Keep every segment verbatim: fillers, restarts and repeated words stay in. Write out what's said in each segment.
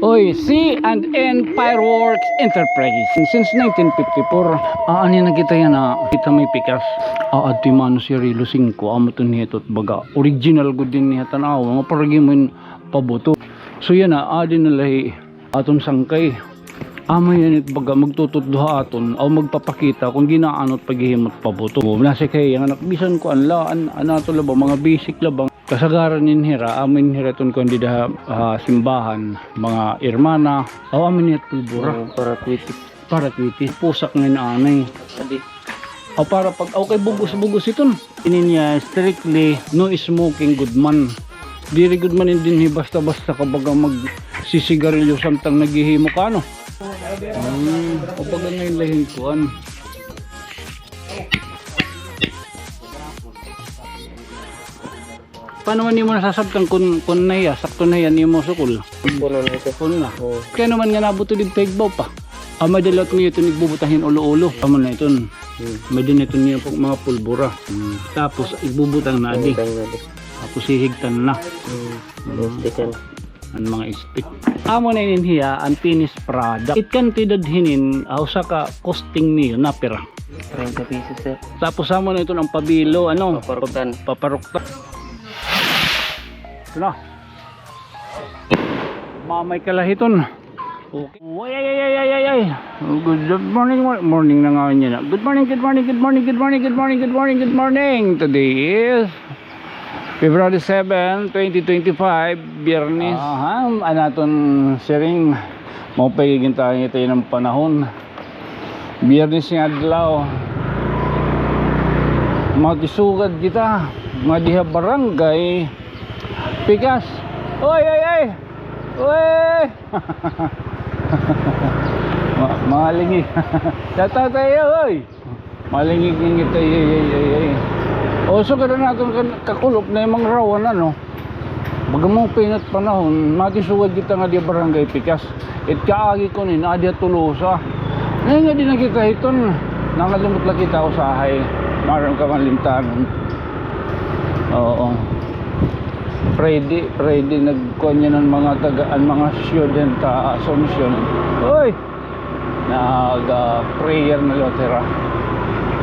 Oy, C and N Fireworks Enterprise. Since nineteen fifty-four, aani na kita yana, kita may pikas. Aadto man Cirilo singko, amo iton hitot baga. Original gud dinhi ha tan-awa, nga paragi man pabuto. So yana, adi na la hi aton sangkay. Amo yana it baga magtututdo ha aton, aw magpapakita kon gin-aano it paghihimo hit pabuto. Nasiring kay nga anak, bisan kuan la, an, an ato la ba, mga basic la ba. Kasagaran nin hira, amo nin hira iton kuan dida ha, ha simbahan, mga hermana, aw amo nin hira pulbura. Oo, para kwiti. Para kwiti, pusak nga inaanay. Adi. Aw para pag, aw kay bug-os-bug-os iton. Ini niya strictly no smoking gud man. Diri gud man ini dinhi basta-basta ka baga magsisigarilyo samtang naghihimo ka, no? Hmm, o baga ngay-an la hin kuan. Paano man nimo nasasabtan kon, kon na hiya, sakto na hiya nimo sukol? Puno na ito. Puno na. Oo. Kay ano man nga nabuto didto ha igbaw pa. Ah, may-ada la iton niya iton igbubutang hin ulo-ulo. Amo na iton. Hmm. May-ada na iton niya pag mga pulbura. Hmm. Tapos igbubutang na adi. Bubutang na adi. Tapos hihigtan na. Hmm. Hmm. Tapos tikan. An mga stick. Amo na inin hiya an finished product. It kantidad hinin, ah, usa ka costing niyo na pira? Treinta pesos, sir. Tapos amo na iton an pabilo, ano? Paparuktan. Paparuktan. Ito na. Mamay ka la hiton. Okay. Ay, ay, ay. Oh, good morning, mor-, morning na nga niya na. Good morning, good morning, good morning, good morning, good morning, good morning, good morning. Today is February seven, twenty twenty-five, Biyernes. Aha, an aton siring, maupay gintahan kita hin panahon. Biyernes nga adlaw. Makisugad kita ngadi ha barangay Pikas. Oy, oy, oy! Oy! Ma-, malingi. Shout out sa iyo, oy! Malingig-ngingit, ay, ay, ay, ay, ay. O, so, kada naton kan-, kakulop na it mangrawan, ano? Baga maupay na it panahon, makisugad kita ngadi ha Barangay Pikas. It kaagi ko ni, adi ha Tolosa. Ngayon nga di na kita hiton, nangalimot la kita usahay. Maaram ka man limtanon. Oo. Friday, Friday, nagkuan yana an mga taga, an mga student ha Asuncion. Oy! Nag, ah, prayer na liwat hira.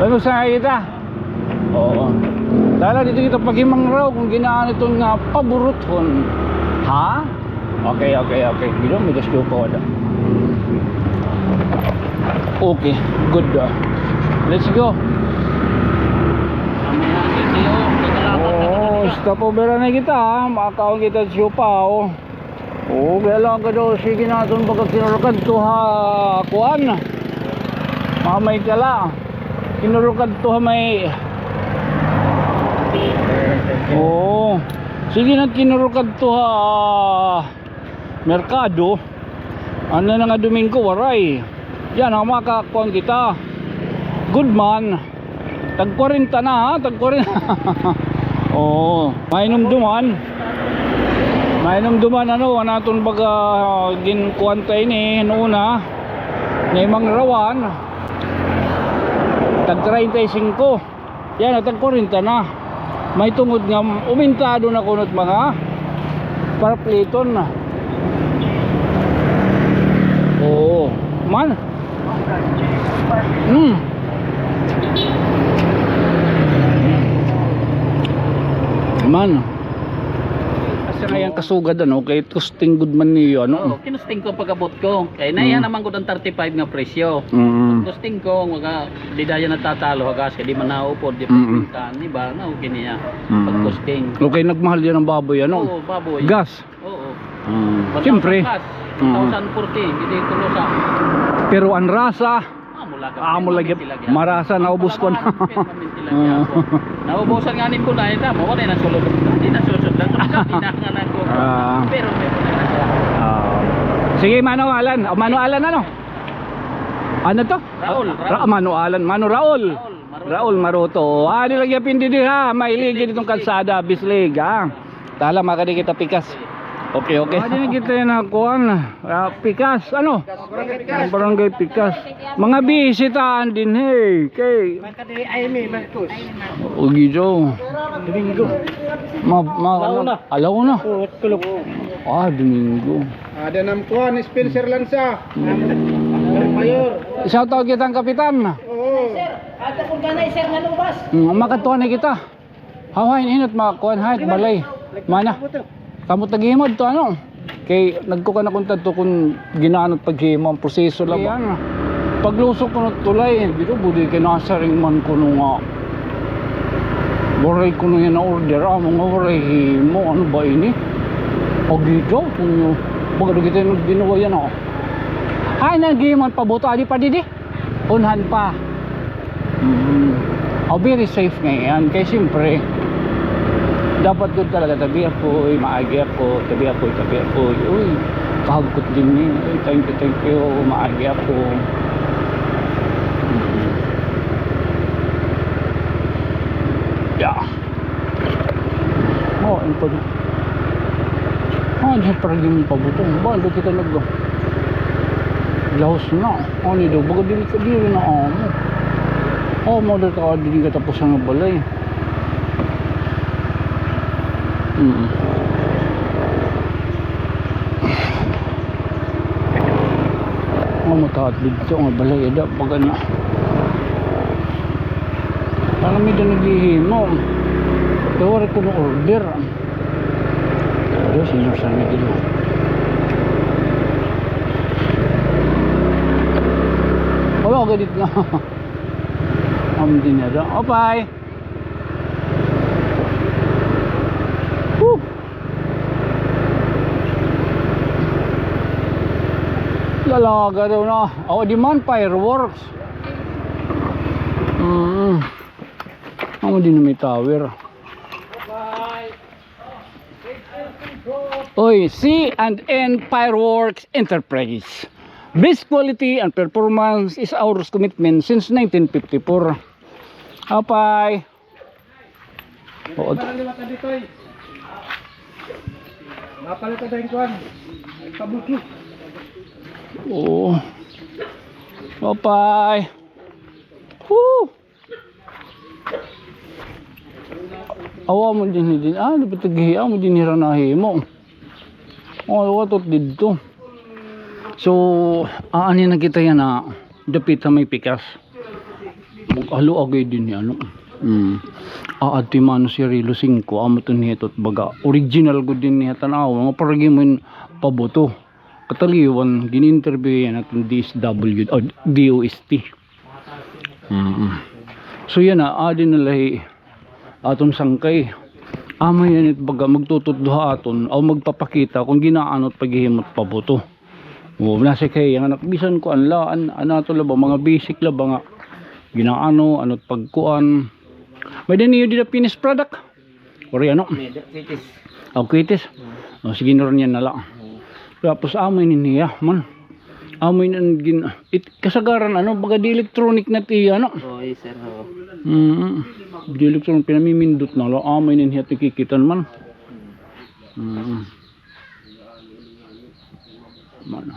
Labi sa kita. Oo. Tala, didto kita paghimangraw kon gin-aano iton nga paburuthon. Ha? Okay, okay, okay. Didto, may gasto pa wala. Okay, good, ah. Let's go. Oo, stop over na kita, ha. Makakaon kita siopaw. Oo, kay la ka daw, sige naton baga kinurukadto ha kuan. Mamay ka la. Kinurukadto ha may, oo. Sige na kinurukadto ha merkado. Ano na nga Domingo, waray. Yana, makakuan kita. Good man. Tag kwarenta na, ha? Tag kwarenta. Oo. Mainumduman. Mainumduman, ano, an aton baga, ah, ginkuan ta ini, nuon na. Nga imangrawan. Tag treinta y cinco. Yana, tag kwarenta na. Mahitungod nga umentado na kuno it mga parapleton na. Oo. Man. Hmm. Man. Asa nga iyang kasugad, ano, kay tusting gud man niyo, ano? Oo, kinusting ko pag-abot ko. Kay naiya naman gud an thirty-five nga presyo. Mm. Tusting ko, mga Di dayon natatalo ha gas, kay di man naupod, di pagpintahan, di ba? Na okay niya. Mm. Pagkusting. Okay, nagmahal yana an baboy, ano? Oo, baboy. Gas? Oo. Mm. Siyempre. Gas. Mm. One thousand forty, hindi tulo sa. Pero an rasa, amo la, amo la, marasa, naubos ko na. Naubusan nga ni Punay, tama, wala na sulod. Hindi na sulod lang. Hindi na nga nagkukuha. Ah. Pero may Punay na siya. Ah. Sige, Mano Alan. O, Mano Alan, ano? Ano to? Raul, Ra-, Raul. Mano Alan, Mano Raul. Raul Maruto. Raul Maruto. Ah, nilagyan pindi diri ha. Mailigid iton kalsada, Bislig, ha. Tala, makadi kita pikas. Okay, okay. Ah, di na kita na kuan. Ah, pikas, ano? Barangay Pikas. Mga bisitahan dinhi. Kay Makadi ay may Marcos. Ugi, Joe. Domingo. Ma, ma, alauna. Alauna. Oo, tulog. Ah, Domingo. Ada nam kuan, Spencer Lanza. Mayor. Shout out kita han kapitan. Oo. Sir, ato pun kanay, sir, nga lubas. Hmm, makadto na kita. Haw, hain, hinot, mga kuan, hain, balay. Mana? Kamo taghimo adto, ano? Kay nagkuan ako adto kon gin-ano it paghimo, an proseso la ba. Ayan. Paglusok kuno tulay, dito, budi kay nasaring man kuno nga. Waray kuno yana order, amo nga waray himo, ano ba ini? Pag dito, kuno, baga kita nagdinawa yana, oh. Ay, naghimo an pabuto, adi pa didi? Unhan pa. Mm. Oh, very safe ngay-an. Kay siyempre, dapat gud talaga tabi ako, uy, maagi ako, tabi ako, tabi ako, uy, kahagkot dinhi. Uy, thank you, thank you, maagi ako. Mm. Yeah. Oh, ano pa? Ah, diyan pa rin yung pabuto. Ba, doon kita nag-, lahos na. Ano daw? Baga dili ka, dili na amo. Oh, mo daw ta dili katapusan nga balay. Mm. Amo ta dito nga balay, ada, baga na. Parang may da naghihimo. Kaya wala ko na order. Pero senior sa amin din. Wala ko ganit na. Ang dinero. Opay! Woo! Lalaga daw na. Awa di man, fireworks. Mm. Amo din may tower. Oy, C and N Fireworks Enterprise. Best quality and performance is our commitment since nineteen fifty-four. Apay. Oo. Napalitan dito, eh. Napalitan dahil kuwan. Kabuki. Oo. Apay. Woo! Awa mo dinhi din. Ah, di ba tagihi? Amo dinhi ra nahimo. Oh, watot didto. So, aani na kita yana dapit ha may pikas. Maghalo agay dinhi, ano. Mm. Aadto man si Rilo Singko, amo to niya ito, baga, original gud dinhi ha tan-aw, nga paragi mo yun pabuto. Kataliwan, gin-interview yana iton D S W, o, D O S T. Mm. So yana, adi na la hi aton sangkay. Amo yana it baga magtututdo ha aton, o magpapakita kon gin-aano it paghihimo it pabuto. O, nasiring kay nga anak, bisan kuan la, an, an ato la ba, mga basic la ba nga gin-aano, ano it pagkuan. May-ada niyo dida finished product? Ori ano? May da, kwitis. Aw, kwitis. Hmm. O, sige, nurun yan na la. Hmm. Tapos, amo ini niya, man. Amo ini an gin-, it, kasagaran, ano, baga di electronic na it iya, ano? Oo, yes, sir, oo. Mm. Di electronic, pinamimindot na la. Amo ini niya, tikikitan man. Mm. Mano.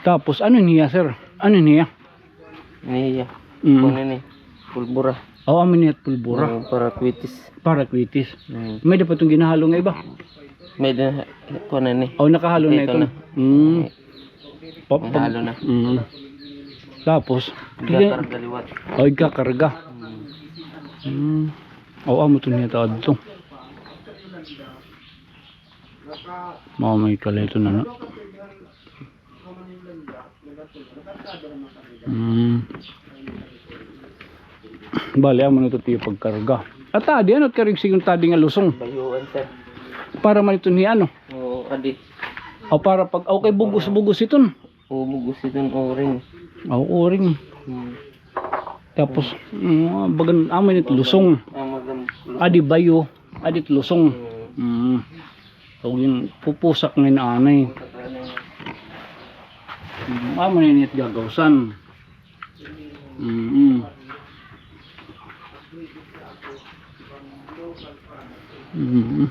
Tapos, ano niya, sir? Ano niya? Niya. Mm. Kuan ini, pulbura. Oo, amo niya pulbura. Oo, para kwitis. Para kwitis. Mm. May-ada pa iton ginahalo nga iba? May-ada, kuan ini. Oh, nakahalo na ito. Ito na. Mm. Pop-, pop-, nahalo na. Mm. Tapos, igkakarga liwat. Oh, igkakarga. Mm. Mm. Oh, amo to niya ta adto. Mao may kaliton na, no? Mm. Bali, amo na ito tiyo pagkarga. At adi, ano, karigsigon tadi nga lusong? Bayuan, sir. Para man ito ni ano? Oo, adi. O, para pag, okay, bugos-bugos iton. Oo, bugos iton, o-ring. Aw, o-ring. Hmm. Tapos, mm, bagan, amo ini it lusong. Ah, magan lusong. Adi bayo, adi it lusong. Hmm. Mm. Huwag yung pupusak ngay-an anay. Mm, amo ini it gagawsan. Mm. Mm.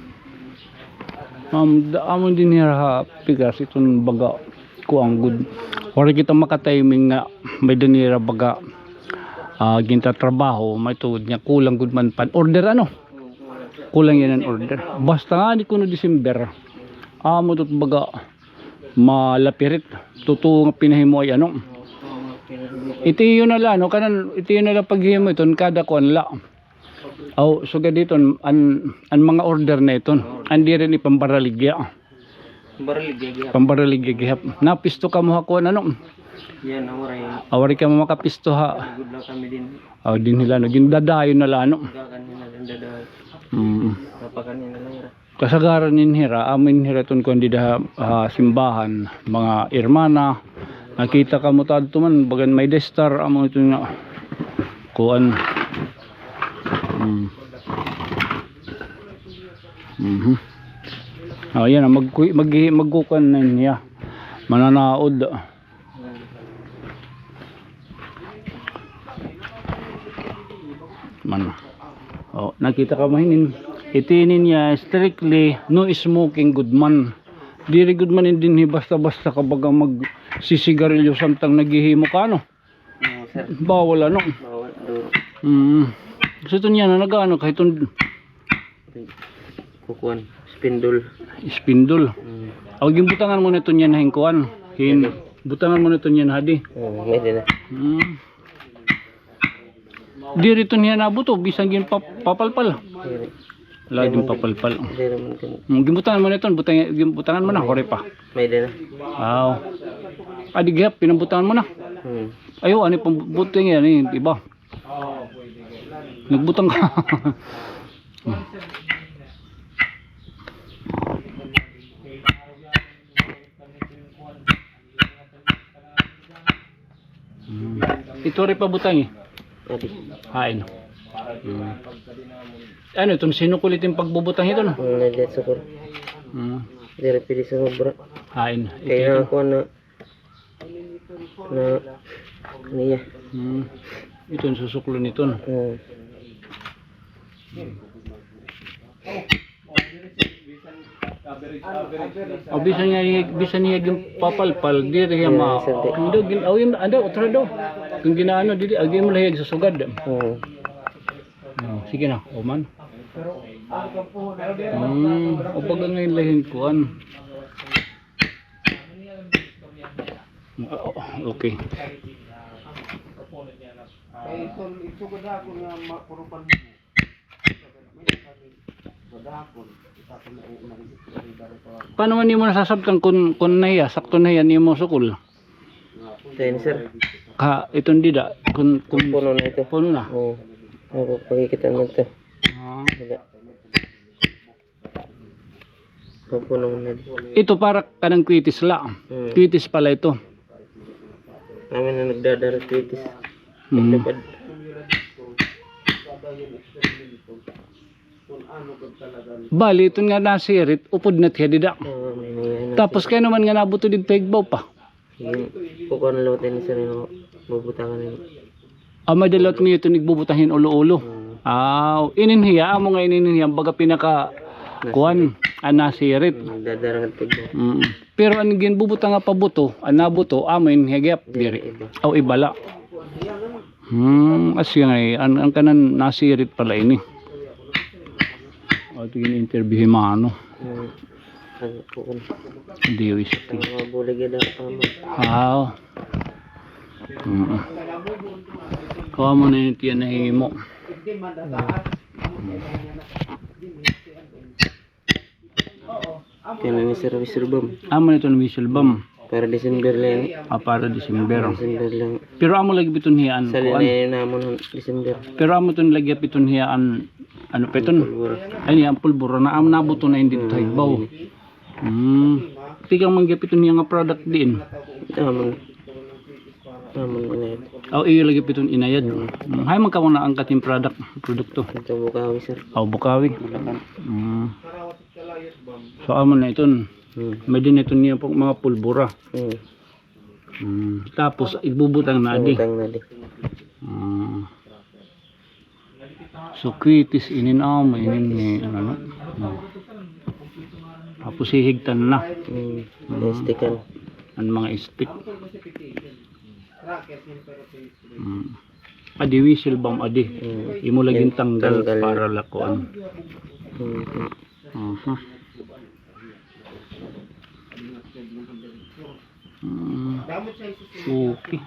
Ma'am, da-, amo dinhi ha pikas iton baga kuan gud. Waray kita makatiming nga may-ada nira baga, ah, gintatrabaho, may tuod nga kulang gud man pan-order, ano? Kulang yana an order. Basta ngani kuno December, amo ito baga malapirit. Tutuo nga pinahimo ay ano. Itiyo na la, no? Kanan, itiyo na la paghimo iton kada kuan la. Aw, sugad iton, an, an mga order na iton. An diri ni pambaraligya. Pambaraligya gihap. Pambaraligya gihap. Napisto kamo ha kuan, ano? Yana, waray. Aw, waray kamo makapisto ha. Good lang kami din. Aw, dinhi la, no? Gindadayon na la, no? Kakan nila, gindadayon. Mm. Napakan nila lang, ira. Kasagaran nin hira, amo nin hira iton kuan dida ha, ha simbahan, mga hermana. Nakita kamo ta adto man, bagan may destar, amo iton nga kuan. Mm. Mhm. Oh, yana, magku-, mag-, magkukuan na niya. Mananaod. Man. Oh, nakita kamo hinin. Iti niya, strictly no smoking gud man. Diri gud man dinhi basta-basta ka baga magsisigarilyo samtang naghihimo ka, ano? Oo, sir. Bawal, ano? Bawal, duro. Mm. So, iton yana, nag-ano ka, iton kukuan, spindol. Spindol. Mm. Aw, ginbutangan mo na iton yana hin kuan. Hin, butangan mo na iton yana hadi. Oo, may diri na. Mm. Diri iton yana nabuto, bisan ginpapalpal. Diri. Wala ginpapalpal. Diri man kan. Mm, ginbutangan mo na iton, butang, ginbutangan mo na, hore pa. May diri na. Aw. Adi gihap, pinabutangan mo na. Hmm. Ayo, ani pang buting yan, eh, iba. Nagbutang ka. Hmm. Ito rin pa butang eh. Adi. Hain. Hmm. Ano, iton sinukol iton pagbubutang iton? Hmm, nagdasukol. Hmm. Diri pwede sumobra. Hain. Kaya ako na Na, niya. Hmm. Iton susuklon iton. Hmm. O, bisan niya, bisan niya ginpapalpal, diri hiya ma-, sir, di. Hindi, gin-, aw, yun, anda, otro daw. Kung ginaano, diri, agi mo lang hiya susugad. Hmm. Hmm, sige na, o man. Hmm, o, baga ngay-an la hin kuan. Okay. Paano man nimo nasasabtan kun, kun nahiya, sakto nahiya nimo sukol? Sensor. Ka, iton dida, kun, kun puno na ito. Puno na. Oo. Ako, pakikita mo ito. Ah. Dida. Pupuno na. Ito para kanang kwitis la. Hmm. Kwitis pala ito. Kami na nagdadara kwitis. Hmm. Lupad. Bali, iton nga nasirit, upod na tiya dida. Oo, may, may ano. Tapos kay ano man nga nabuto didto igbaw pa. Kukuan na liwat ini, sir, nga bubutangan ini. Ah, may da liwat niyo iton igbubutang hin ulo-ulo. Hmm. Ah, inin hiya, amo nga inin hiya, baga pinaka, kuan, an nasirit. Hmm, dadarang at pagbo. Mm. Pero an ginbubutang nga pabuto, an nabuto, amo inin hiya gihap, diri. Iba. Aw, iba la. Hmm, asya nga, eh, an, an kanan nasirit pala ini. O, ito gin-interview hi Mano. Hmm. Ano po kun Diwis. Mga bulig na daw kamo. Aw. Mm. Kuha mo na yung tiyan na himo. Kaya na ni Sir Whistle Bomb. Amo na ito ni Whistle Bomb. Para December lang. Ah, para December. December lang. Pero amo lagi biton hiya an kuan. Sali na yun namon December. Pero amo iton lagi biton hiya an, ano pa iton? Pulbura. Ay, niya an pulbura na amo nabuto na indi ito higbaw. Hmm. Tikang man gihap iton hiya nga product diin. Amon. Amon inayad. Aw, iyo lagi biton inayad. Hmm. Hmm. Hay man kamo naangkat hin product, produkto. Ito Bukawi, sir. Aw, Bukawi. Bulacan. Hmm. So, amo na iton. Hmm. May din iton niya po, mga pulbura. Hmm. Hmm. Tapos, igbubutang na di. Butang na di. Hmm. So, kwitis inin amo, inin ni, ano, no? Hmm. Tapos, hihigtan na. Hmm. Hmm. Stick-an. An mga stick. Hmm. Adi, whistle bomb, adi. Hmm. Imo lagi tanggal para la kuan. Aha. Mm. Okay.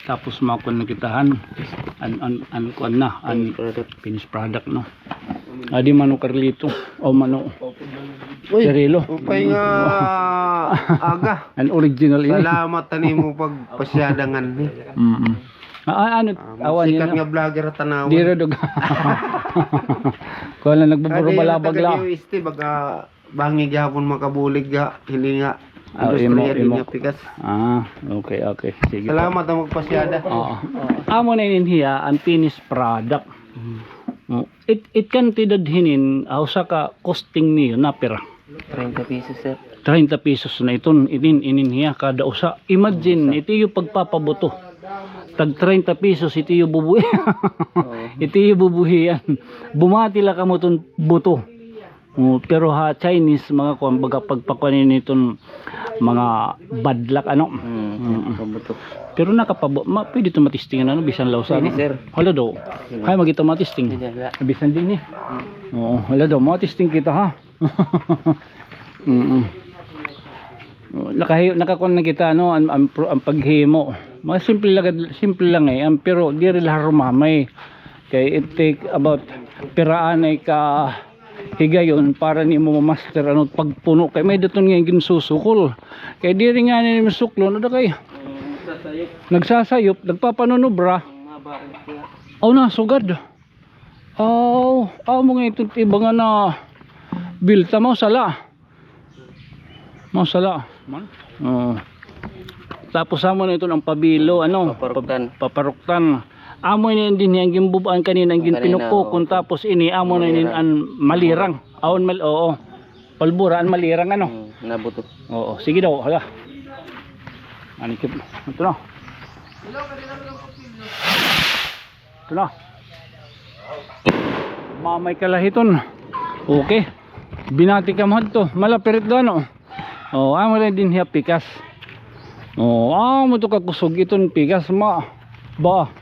Tapos makuan na kita han an, an, an kuan na, an finished product, no? Adi Mano Carlito o Mano Cirilo. Upay nga aga. An original ini. Salamat han imo pagpasyada nganhi. Mm. Ah, ah, ano, awan sikat nga vlogger ha Tanauan. Dira dog. Kuan la, nagbuburo balabag la. Taga D O S T, baga bangin gihapon makabulig ha hini nga industriya dinhi ha pikas. Ah, okay, okay. Sige po. Salamat ha pagpasyada. Oo. Amo na inin hiya an finished product. Mm. It, it kantidad hinin, ah, usa ka costing niyo, napira? Treinta pesos, sir. Treinta pesos na iton, inin, inin hiya, kada usa. Imagine, ito yung pagpapabuto. Tag treinta pesos, ito yung bubuhi. Oo. Ito yung bubuhian. Bumati la kamo ton buto. Oh, pero ha Chinese, mga kuan, baga pagpakuan ini ton mga badlak, ano? Mm, pabuto. Pero nakapabo-, ma-, pwede ito matistingan, ano, bisan lawsa, ano? Pwede, sir. Hala daw. Kaya mag-ito matisting. Pwede, wala. Bisan dinhi. Oo, hala daw, matisting kita, ha? Mm. Nakahi-, nakakuan na kita, ano, ang, ang pro-, ang paghimo. Mga simple lang, simple lang, eh. Ang, pero diri la harumamay. Kay it take about pira anay ka higayon para nimo ma-master, ano, pagpuno. Kay may daton nga ginsusukol. Kay diri nga nimo suklon, ada kay nagsasayop, nagpapanunubra. Aw, nasugad. Aw, amo nga iton iba nga nabilta, mao sala. Mao sala. Man? Oo. Tapos amo na iton ang pabilo, ano? Paparuktan. Pa-, paparuktan. Amo ini dinhi ang ginbub-an kanina, ang ginpinukpukon, oo. Tapos ini, amo na ini an malirang. Aw, an mal-, oo. Palbura, an malirang, ano? Hmm, nabuto. Oo, sige daw, hala. Ani kip-, ito na. Ito na. Mamay kalahiton. Okay. Binati kamo hadto. Malapirit daw, ano? Oh, amo rin dinhi ha pikas. Oh, amo to kakusog iton pikas, ma. Ba.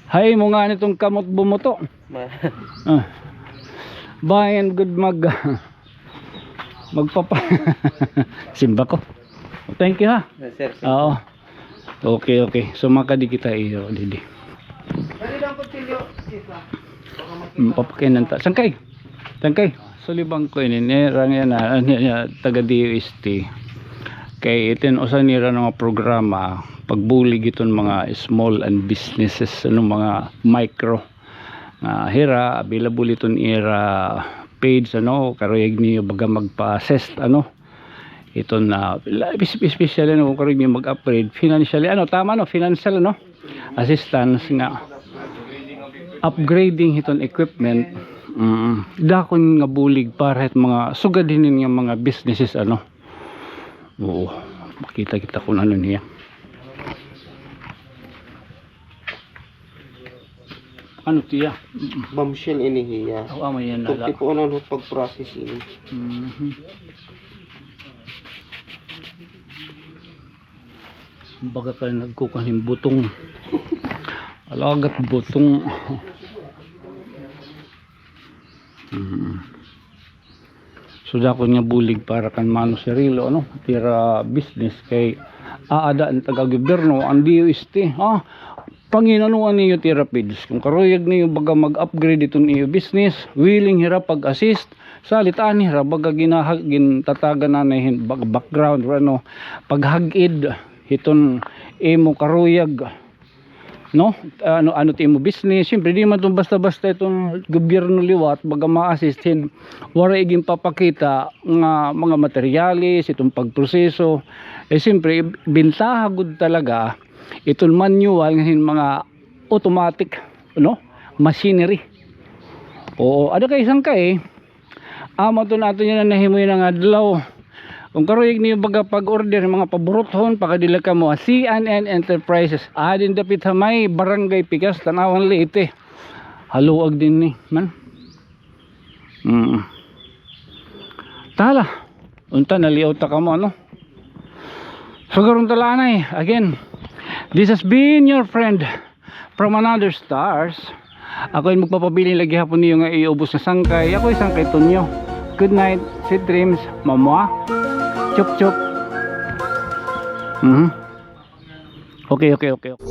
Hay mo nga niton kamot bumuto. Ba. Ah. Bayan gud mag-, magpapa-, simba ko. Thank you, ha. Yes, sir. Oo. Okay, okay. So, makadi kita iyo, didi. Mm, papakain ta. Sangkay. Sangkay. Sulibang ko ini, eh, rang yan, ah, ano, yan, taga D O S T. Kay iton usa nira nga programa, pagbulig iton mga small and businesses, ano, mga micro. Nga hira, available iton ira page, ano, karuyag niyo baga magpa-assist, ano. Iton, ah, la-, especially, ano, karuyag niyo mag-upgrade financially, ano, tama, no, financial, ano, assistance nga upgrading hiton equipment. Mm, dakon nga bulig para hit mga sugad hinin nga mga businesses, ano. Oo, makita kita kun ano niya. Ano tiya? Bombshell ini hiya. Aw, amo yan na la. Tukti po ano pag-process ini. Mhm. Baga ka nagkukuan hin butong. Alagat butong. Mhm. So, dakon nga bulig para kan Mano Cirilo, ano, tira business kay aada an taga-gobyerno, an D O S T, ha? Panginanoan niyo tira page. Kung karuyag niyo baga mag-upgrade iton iyo business, willing hira pag-assist, salit anay hira baga ginahag-, gintatagan nanay hin bag-, background, or ano, paghag-id hiton imo karuyag. No? Ano, ano ti imo business? Siyempre, di man iton basta-basta iton gobyerno liwat, baga ma-assist hin waray ginpapakita nga mga materyales, iton pagproseso. Eh, siyempre, bintaha gud talaga iton manual nga hin mga automatic, no? Machinery. Oo, ada kay sangkay, eh. Amo iton aton yana nahimo yana nga adlaw. Kung karuyag niyo baga pag-order hin mga paburuthon, pakadi la kamo ha C N N Enterprises. Adi dapit ha may Barangay Pikas, Tanauan, Leyte. Haluag dinhi, man. Mm. Tala. Unta, naliaw ta kamo, ano? So, karon ta la anay. Again, this has been your friend, From another stars. Ako in magpapabilin lagi gihapon niyo nga iubos nga sangkay. Ako in sangkay Tonyo. Good night, sweet dreams, mama. Chup chup. Mhm. Okay, okay, okay, okay.